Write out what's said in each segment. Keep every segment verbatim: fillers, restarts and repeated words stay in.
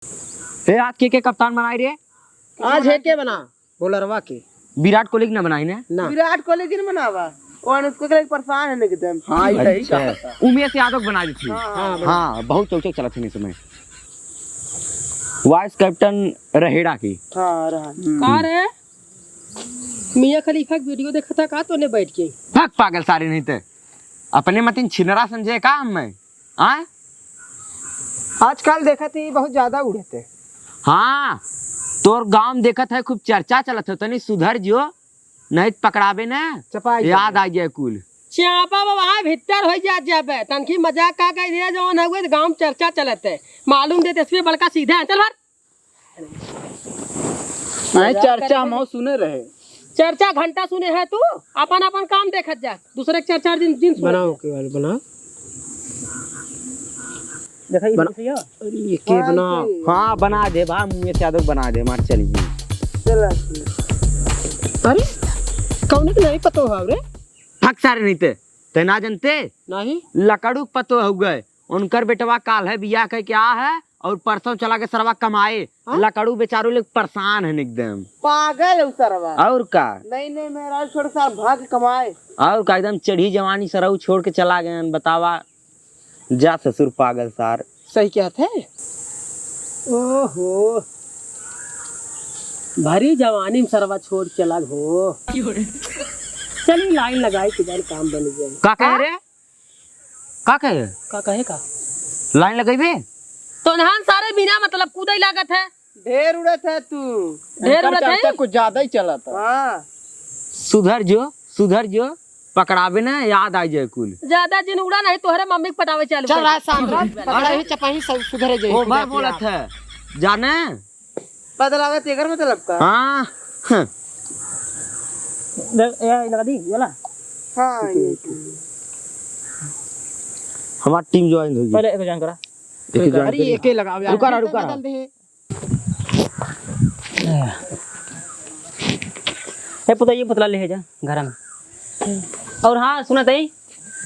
ए, आज के के कप्तान बनाई रे? आज है के बना? बोलरवा के। विराट कोहली के ना बनाई ना? ना। विराट कोहली के ना बनावा। वो अनुष्का के लिए परेशान है ना एकदम। हाँ, ये सही अच्छा। कहा था। उमेश यादव के बना दी थी। हाँ, हाँ। हाँ, बहुत चौचक चलत है इस समय। वाइस कैप्टन रहेड़ा की। हाँ, रहा। हम्म। का रे? मियाँ खलीफा के वीडियो देखत ह का तोने बैठ के? भाग पागल सारे नहीं ते। अपने मतिन छिनरा समझे का हम मैं? आय? आजकल देखत ही बहुत ज्यादा उड़त है। हाँ, तोर गाँव में देखत है खूब चर्चा चलत है, तनी सुधर जियो, नहीं त पकड़ाबे न, चपाई याद जाए। आ जाए कुल। चापा बा वहाँ भीतर हो जात जाबे, तनखी मजाक का कह दिया जौन है वो गाँव में चर्चा चलत है, मालूम देत इसमें बड़का सीधा है, चल हट। नहीं, मजाक चर्चा करे हम सुने रहे। चर्चा घंटा सुने है तू, अपन अपन काम देखत जा, दूसरे के चर्चा जिन, जिन सुने। बनाओ के वाले बनाओ। देखा, ये बना-, सही है? अरे, ये के बना? हाँ, बना दे बा, मुँह से आदत बना दे, मार चलिए। चला। अरे, कौन के नहीं पतो है रे? फक सारे नहीं ते, ते ना जनते? नहीं। लकड़ू के पतो हो गए। उनकर बेटवा काल है बियाह कह के आ है और परसों चला के सरवा कमाए। हाँ? लकड़ू बेचारू लोग परेशान है एकदम। पागल है उ सरवा। और का? नहीं, नहीं, मेरा छोड़ सार भाग कमाए। और का, एकदम चढ़ी जवानी सरऊ छोड़ के चला गए, बतावा। जा ससुर पागल सार। सही कहत है। ओहो, भरी जवानी में सरवा छोड़ चला हो। चली लाइन लगाई, किधर काम बन जाए। का कहे रे? का कहे? का कहे का? लाइन लगइबे? तो नहान सारे बिना मतलब कूदे लागत है। ढेर उड़त है तू। ढेर एकर उड़त है? चर्चा कुछ ज्यादा ही चलत है। हाँ। सुधर जो, सुधर जो, पकड़ाबे ना, याद आ जाए कुल। ज्यादा जिन उड़ा नहीं, तोहरे मम्मी के पटावे चालू चल कर रहा दे। शाम रात, पकड़ाही चपाही सब सुधरे जाए, ओ खुदा भाई पिया। बोलत है, जाने? पता लागत एकर मतलब का? हाँ। हम्म। देख, ये लगा दी, ये वाला? हाँ, ये। हमार टीम ज्वाइन होगी। पहले एक ज्वाइन करा। एक ज्वाइन अरे, करी। एके लगावे। रुका रहा, रुका रहा। बदल दे। ए पुता, ये पुतला ले जा घर में। और हाँ, सुना तई,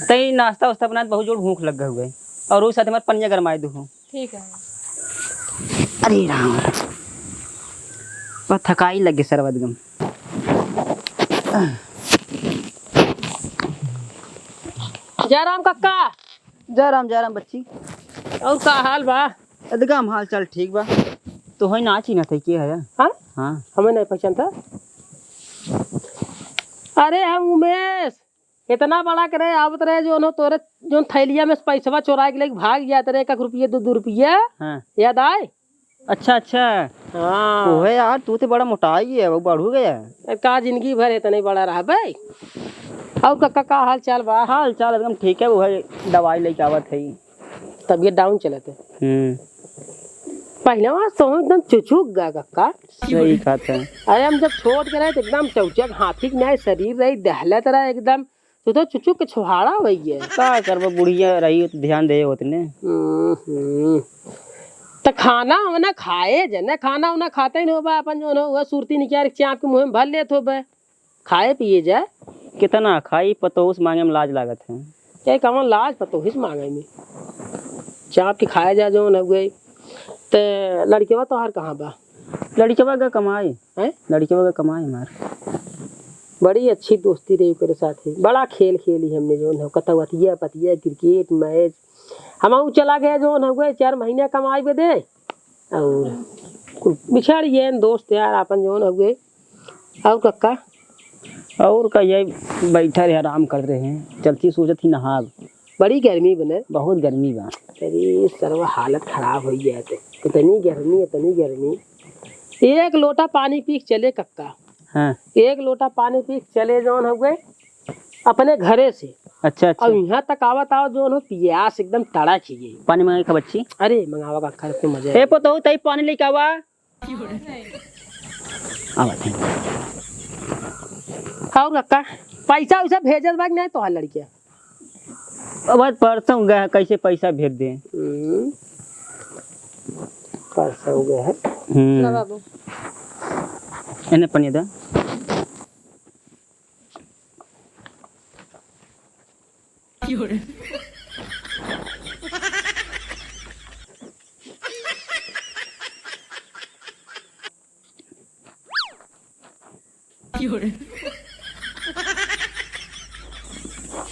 तई नाश्ता वास्ता बनाए, बहुत जोर भूख लग गए हुए। और उस साथ हमारे पनिया गरमाए दू। ठीक है। अरे राम, बा थकाई लगे सरवा एकदम। जयराम कक्का। जयराम, जयराम बच्ची। और का हाल बा? एकदम हाल चाल ठीक बा। तो है ना, चिन्हत है के है? हाँ? हाँ। हमें नहीं पहचानता। अरे हम उमेश, इतना बड़ा करे आवत रहे जो उन्हों तोरे, जो थैलिया में से पैसवा चोरा के लेके भाग जात रहे, एक एक रुपये, दो दो रुपये। हाँ। याद आए? अच्छा, अच्छा। हाँ। ओहे यार, तू तो बड़ा मोटा ही है, वो बढ़ू गया। अरे का जिंदगी भर इतने बड़ा रहबे? और कक्का का हाल चाल बा? हाल चाल एकदम ठीक है, वो है दवाई लेके आवत है। तबीयत डाउन चलत है। हम्म। पहले वहाँ तो एकदम चुचुक गा कक्का। सही बात है। अरे हम जब छोट के रहे तो एकदम चौचक हाथी के न्याय शरीर रही, दहलत रहे एकदम। तू तो चुचुक के छोहाड़ा भैया। का करबो, बुढ़िया रही हो तो ध्यान दे होत ने। हम्म, हम्म। त खाना उना खाए जने, खाना उना खाते ही नहीं होबा, अपन जो न हुआ सुरती निकाल के चाप के मुँह में भर लेत होबे, खाए पिए जाए। कितना खाई, पतोहू से मांगे में लाज लागत है। क्या कमन लाज पतोहू से मांगे में, चाप के खाए जा जो न हुए। ते लड़केवा तोहार कहाँ बा? लड़केवा गा कमाए। हैं? लड़केवा गा कमाए हमार। बड़ी अच्छी दोस्ती रही ओकरे साथे। बड़ा खेल खेली हमने, जौन है, कतवतिया, पतिया, क्रिकेट मैच। हम ऊ चला गया, जौन है, चार महीना कमाई बदे। और कुल बिछड़ गए दोस्त यार, आपन जौन हुए। और कक्का? और का, ये बैठा रहे, आराम कर रहे हैं। चलती सोचत ही नहाब। बड़ी गर्मी बने। बहुत गर्मी बा। अरे सरवा हालत खराब हो गया है। इतनी गर्मी, इतनी गर्मी। एक लोटा पानी पी के चले कक्का। हाँ। एक लोटा पानी पी के चले जौन हो गए अपने घरे से। अच्छा, अच्छा। अब यहाँ तक आवत आओ जौन हो पियास एकदम तड़क ही गई। पानी मंगाई का बच्ची? अरे मंगावा कक्का, तो मजा ए आएगा। पतोहू, तई पानी लेके आवा। आवत है। और कक्का, पैसा वैसा भेजल बा कि नहीं तोहार लड़किया? अब आज परसों गए हैं, कैसे पैसा भेज दे? हम्म। परसों गए हैं। हम्म। ला बाबू। एने पनिया दे।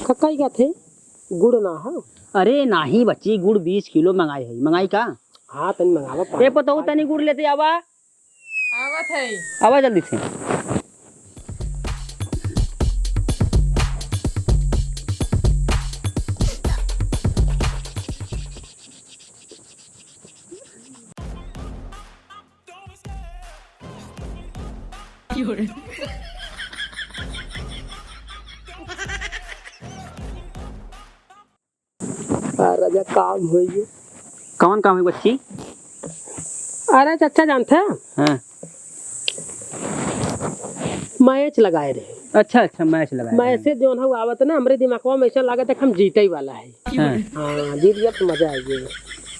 कक्का, ई का थे? गुड़ ना है? अरे नाही बच्ची, गुड़ बीस किलो मंगाई है। मंगाई का? हाँ, तनी मंगावा, ए पतोहू, तनी गुड़ लेते आवा। आवत है। आवा जल्दी से। आ, राजा, काम होई गए। कौन काम है बच्ची? अरे चाचा, जानते हैं? हाँ। मैच लगाए रहे। अच्छा, अच्छा, मैच लगाए रहे। मैच से जौन है, आवत ना, हमरे दिमागवा में ऐसा लागत है कि हम जीते ही वाला है। हाँ। हाँ, जीत गया तो मजा आ गया।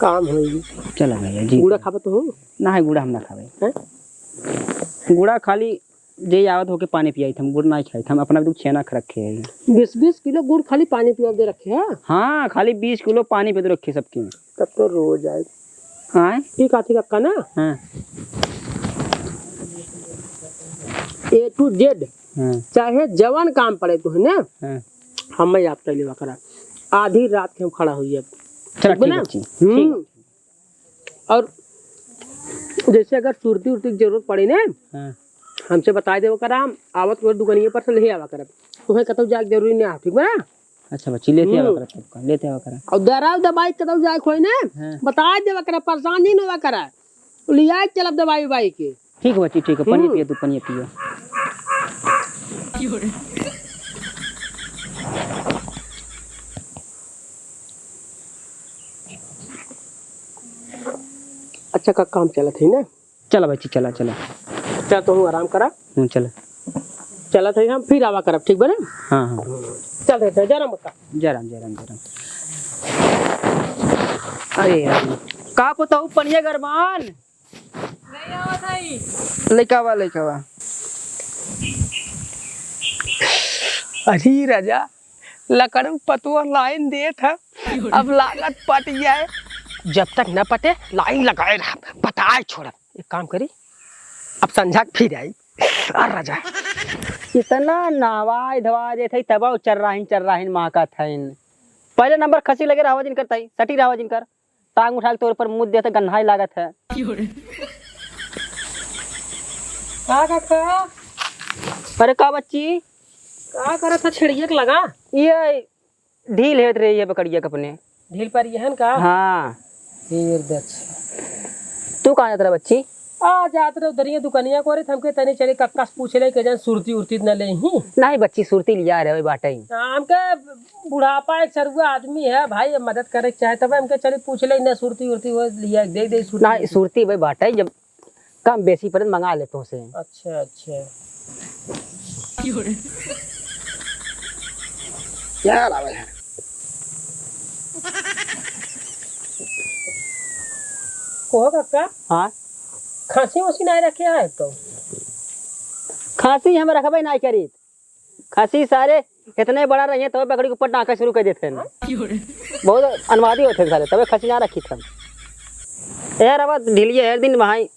काम होई। चला भैया, जीत गया। गुड़ा खाबत हो? ना है, गुड़ा हम ना खावे। हैं? गुड़ा खाली जे आवत होके पानी पियाई, हम गुड़ ना खाई, हम अपना भी छेना ख रखे हैं। बीस बीस किलो गुड़ खाली पानी पिया दे रखे हैं? हाँ, खाली बीस किलो पानी पे दे रखे सबके। तब तो रोज आए। आए? ई काथी कक्का ना? हाँ। A to Z। हाँ। चाहे जवान काम पड़े तो है ना? हाँ। हम आप कर लेवा करा। आधी रात के हम खड़ा होइए। चला, ठीक बा ठीक ना? बच्ची, हम्म। ठीक। और जैसे अगर सुरती उरती की जरूरत पड़े ना, हाँ। हमसे बताए देवा करा, हम आवत को दुकानिया पर से ले आवा करब। तुम्हें कतौ जाए के जरूरी नहीं आ, ठीक बा ना? अच्छा बच्ची, लेते आवा हम्म। करा, तब का, लेते आवा करा। और दराव दबाई कतौ जाए खोई ना, हाँ। बताए देवा करा, परेशान नहीं होवा करा। लिया के चलब दवाई उबाई के। ठीक बच्ची, ठीक है, पनिया हम्म। पियो, तू पनिया पियो। अच्छा का काम चलत है ना? चला बच्ची, चला, चला। चल, तू आराम करा। हम्म, चला। चलत है, हम फिर आवा करब, ठीक बा ना? हाँ, हाँ। चल, चल, चल, जय राम बक्का। जय राम, जय राम, जय राम। अरे यार, का पतोहू पनिया गरमान? नहीं आवत है। लइका बा, लइका बा। अरे राजा, लकड़ू पतुआ लाइन देत है, अब लागत पट जाए। जब तक न पटे, लाइन लगाए रहा, पटाए छोड़ब। एक काम करी, अब संझा के फिर आई। आ राजा। इतना नहवाए धोवाए देत है, तब चर्राहिन चर्राहिन महकत है। पहले नंबर खसी लगे रहवा जिनकर तई, सटी रहवा जिनकर। टांग उठा के तोर पर मुद देत है, गन्हाई लागत है। का काका? अरे का बच्ची? का करत है छेड़िया के लगा? ये ढील हेत रही है बकरिया के अपने। ढील पर यहन का? हाँ। फिर दछ। तू कहाँ जात रहा बच्ची? आ जात रहे उधरिया दुकनिया को रे, हमके तनी चली कक्का से पूछ ले के जन सुरती उरती न ले ही। नहीं बच्ची, सुरती लिया रहे बाटे ही। हमके बुढ़ापा एक सरुआ आदमी है भाई, मदद करे के चाहे तब हमके चली पूछ ले न सुरती उरती हो लिया दे दे सुरती। नहीं, सुरती भाई बाटे ही, जब कम बेसी पड़े त मंगा लेत हों से। अच्छा, अच्छा। क्या लावे है? कहो काका। हाँ? खांसी उसी नहीं रखे है तो? खांसी हम रखबे नहीं करी। खसी सारे इतने बड़ा रहिए, तबे बकरी के ऊपर डांके शुरू कर देते हैं। बहुत अनवादी होते हैं सारे, तबे खसी ना रखी थे। यार, अब ढीलिए हर दिन भाई।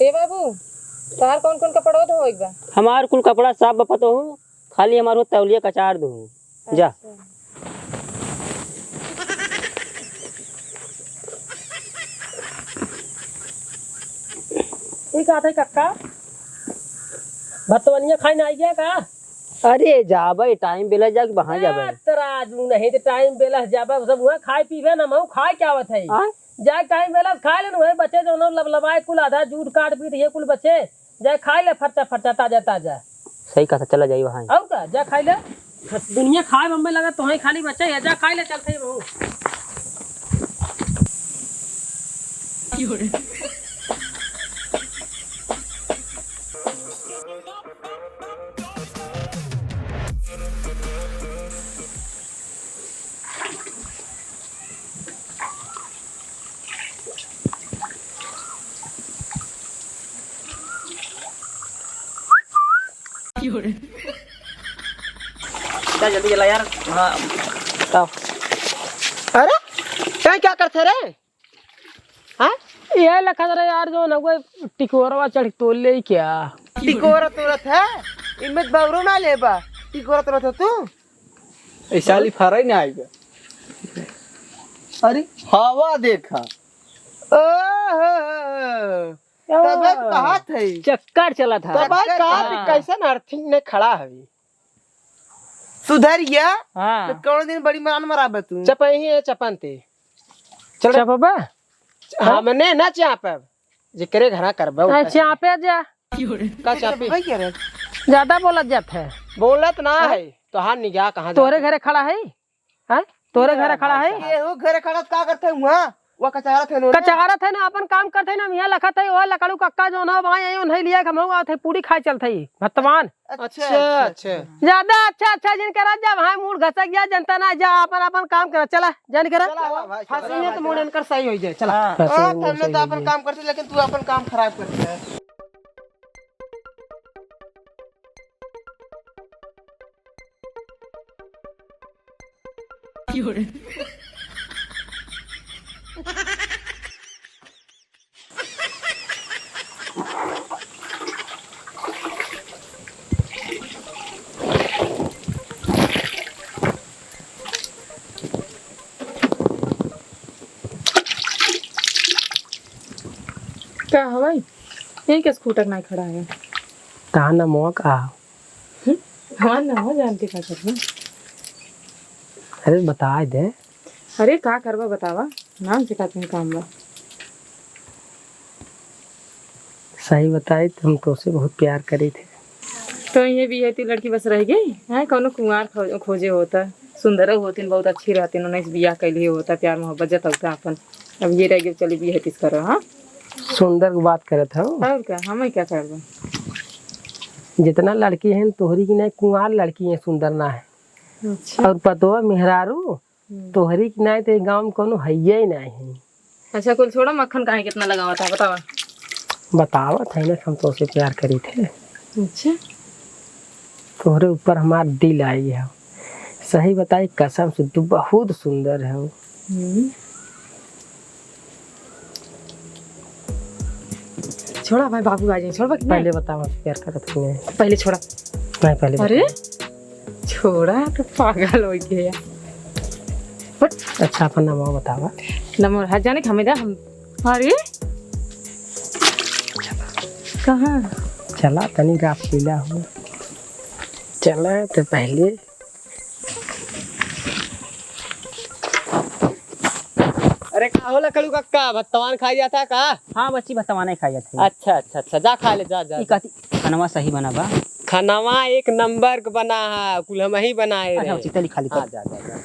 ए बाबू, तोहार कौन कौन कपड़ा धो एक बा? हमार कुल कपड़ा साफ बपत हो, खाली हमार वो तौलिया कचार दो। जा। अच्छा। ई का थे कक्का? भतवनिया खाई ना आई गया का? अरे जाबे, टाइम बेला जाके वहाँ जाबे। ए, तराजू नहीं तो टाइम बेला जाबे, सब वहाँ खाए पीबे ना, मऊ खाए क्या आवत है? आय? जाए टाइम बेला खाए लेन, वही बचे जो लबलबाए कुल आधा जूठ काट पीट ये कुल बचे। जाए खाए ले फरचा फरचा, ताजा ताजा। सही कहा, चला जाई वहाँ। और का, जा खाए ले। दुनिया खाए बम्बे लगा, तोहे खाली बच्चा है, जा खाए ले, चलते ही बहू। चल जल्दी चला यार। हाँ। आओ। अरे, क्या, क्या करते रे? हाँ? ये लखत रहे यार, जो न कोई टिकोरवा चढ़ के तोड़ ले क्या? टिकोरा तोड़त है? इमें बौरो ना लेबा। टिकोरा तोड़त है तू? ऐ साली फरै ना आइबा। अरे, हवा देखा। ओहो। तबे तो कहा थे। चक्कर चला था। तबे चक्कर कहा थे, हाँ। कैसन अर्थिंग ने खड़ा है? सुधर गया? हाँ। तो कौन दिन बड़ी मान मराबे तू? चपही है, चपन ते। चल। चपबा? हमने ना चापब, जेकरे घरा करबे, अरे, ओकर चापे जा। का चापी? भाई कह रहे? ज्यादा बोलत जात है। बोलत ना हाँ? है, तोहार निगाह कहाँ तोरे जात है? घरे खड़ा है? हैं? तोरे घरे खड़ा है? केहू घरे खड़ा का करते हुआ? वो कचारत है नोने? कचारत है ना, अपन काम करते ना, मियाँ लखत है, वो लकड़ू कक्का जो ना, वहाँ आई, उन्हें लिया, हम लोग आते, पूरी खाए चलते ही, भत्तवान। अच्छा, अच्छा, अच्छा। ज्यादा अच्छा, अच्छा जिन करा, जब हाँ मूड घसक गया, जनता ना जा, अपन, अपन काम करा, चला, जान करा। चला, वाह, भाई, फांसी चला, में तो भाई, मूड चला। इनकर सही हो जाए, चला। हाँ। फांसी में मूड हमने सही तो हो अपन जाए। काम करते, लेकिन तू अपन काम खराब करते है। का हवाई? यही के स्कूटर ना खड़ा है। कहाँ ना मोक आ? हम्म, हमार नाम हो जान के का करबा? अरे बताइ दे। अरे का करबा बतावा, नाम से का तुम काम बा? सही बताई तो हम तोसे बहुत प्यार करी थे। तो ये भी है ती लड़की बस रह गई है, कौनो कुंवार खो-, खोजे होता, सुंदर होतीन, बहुत अच्छी रहतीन, उन्हें से बियाह कैली होता, प्यार मोहब्बत जतौता अपन। अब ये रह गई, चली बियाह तीस करो, हाँ? सुंदर की बात करत हो। और का, हमें क्या करबा? जितना लड़की हैं तोहरी की नहीं, कुंवार लड़की हैं सुंदर ना है। अच्छा। और पतोह मेहरारू हम्म। तोहरी की नाई तो गाँव में कौनो हइये ही नाई है। अच्छा, कुल छोड़ा, मक्खन काहे कितना लगावत है, बतावा। बतावत है ना, हम तोसे प्यार करी थे। अच्छा। तोहरे ऊपर हमार दिल आई है। सही बताई, कसम से, तू बहुत सुंदर है। हम्म। छोड़ा, भाई बाबू आ जाए, छोड़बा कि नहीं? पहले बतावा, प्यार करत हूँ मैं। पहले छोड़ा। नहीं, पहले अरे? बतावा। छोड़ा, तो पागल हो गया। हट। अच्छा, अपन नंबर बतावा। नंबर, हाँ, जाने के हमें दे, हम, अरे? कहाँ? चला, तनी रात पीला हो। चला, तो पहले। अरे, का होला, कलू कक्का, भत्तवान खाई जाता का? हाँ, बच्ची, भत्तवान ही खाई जाता है। अच्छा, अच्छा, अच्छा, जा खा ले, जा, जा, ई जा। कथी? खानवा सही बना बा? खानवा एक नंबर के बना है, कुल हम ही बनाए अच्छा, रहे। उचित लिखा लिखा। हाँ, जा, जा, जा।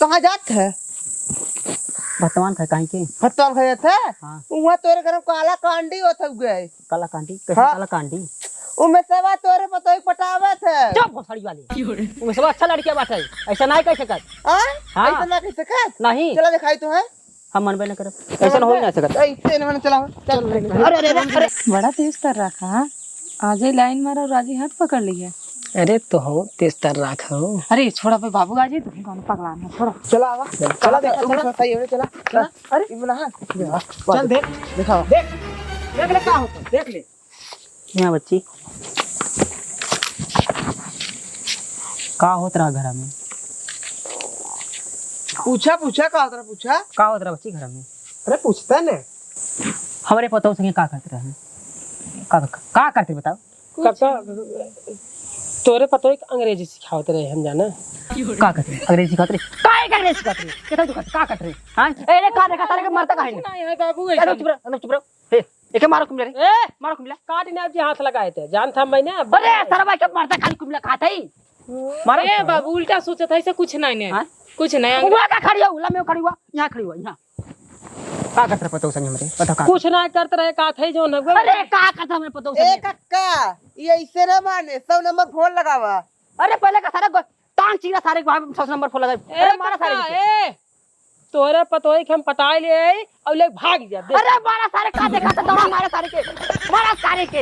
कहाँ जात है? भत्तवान खाए काहे के? भत्तवान खाए जात है? हाँ। वहाँ तोरे घर में काला कांडी होत हुए। काला कांडी? कैसे हाँ। काला कांडी? उमेशवा तोरे पतोही पटावत है। चुप, भोसड़ी वाली। उमेशवा अच्छा लड़किया बाटे, ऐसा नहीं कह सकत। हाँ? हाँ। ऐसा ना कह सकत? नहीं। चला दिखाई तो है। हम मनबे न करब। ऐसन हो ही ना सकत। ऐसे न मन चलाओ। चल, चल, चल। अरे, अरे, अरे, अरे। बड़ा तेज तर्राख, हाँ? आजे लाइन मारा और आजे हाथ पकड़ लिया। अरे, तो हो तेज तर्राख हो। अरे, छोड़ा बे बाबू, आजे तुम कौन पगला में, छोड़ा। चला आवा। चला, चला, देखा, तुम चला। सही हो, चला। चला। अरे, इमना हाथ। चल, देख। दिखाओ। देख, देख ले, का होता, देख ले। यहाँ बच्ची, का होत रहा घर में? पूछा, पूछा, का होत रहा, पूछा? का होत रहा बच्ची घर में? अरे पूछता ने। हमरे पतोह संगे का करत रहे? का, का, का करत रहे बताओ? कुछ काका, तोरे पतोह के अंग्रेजी सिखावत रहे हम जाना। का करत रहे? अंग्रेजी सिखावत रहे? का एक अंग्रेजी सिखावत रहे? कितना तू का करत रहे? हाँ? ए, रे, का देखा तारे के मरता काहे नहीं? नहीं है बाबू, अरे ऐसा चुप रह, अरे चुप रह। हे, एके मारो कुमिला रे। ए! मारो कुमिला। काट ने अब जे हाथ लगाए थे, जान था मैंने, अब अरे, सरवा के मरता खाली कुमिला खात है। मारो। ए बाबू, उल्टा सोचत है, ऐसे कुछ नहीं ने। हाँ? कुछ नहीं, अंग्रेज हुआ का खड़ी हुआ, उला में खड़ी हुआ, यहाँ खड़ी हुआ, यहाँ। का करत रहे पतोह संगे हमरे? बता का। कुछ ना करत रहे, का थे जो न हुआ। अरे, का करत रहे हमरे पतोह संगे? ए कक्का, ये ऐसे ना माने, सौ नंबर फोन लगावा। अरे, पहले का सारा गो-, टांग चीरा सारे के भाई, सौ नंबर फोन लगाई। ए अरे, मारा सारे कक्का, के। ए, तोरे पतोही के हम पटाए ले आई और ले भाग जा, देख। अरे मारा सारे, का देखा था, दौड़ा मारा सारे के, मारा सारे के।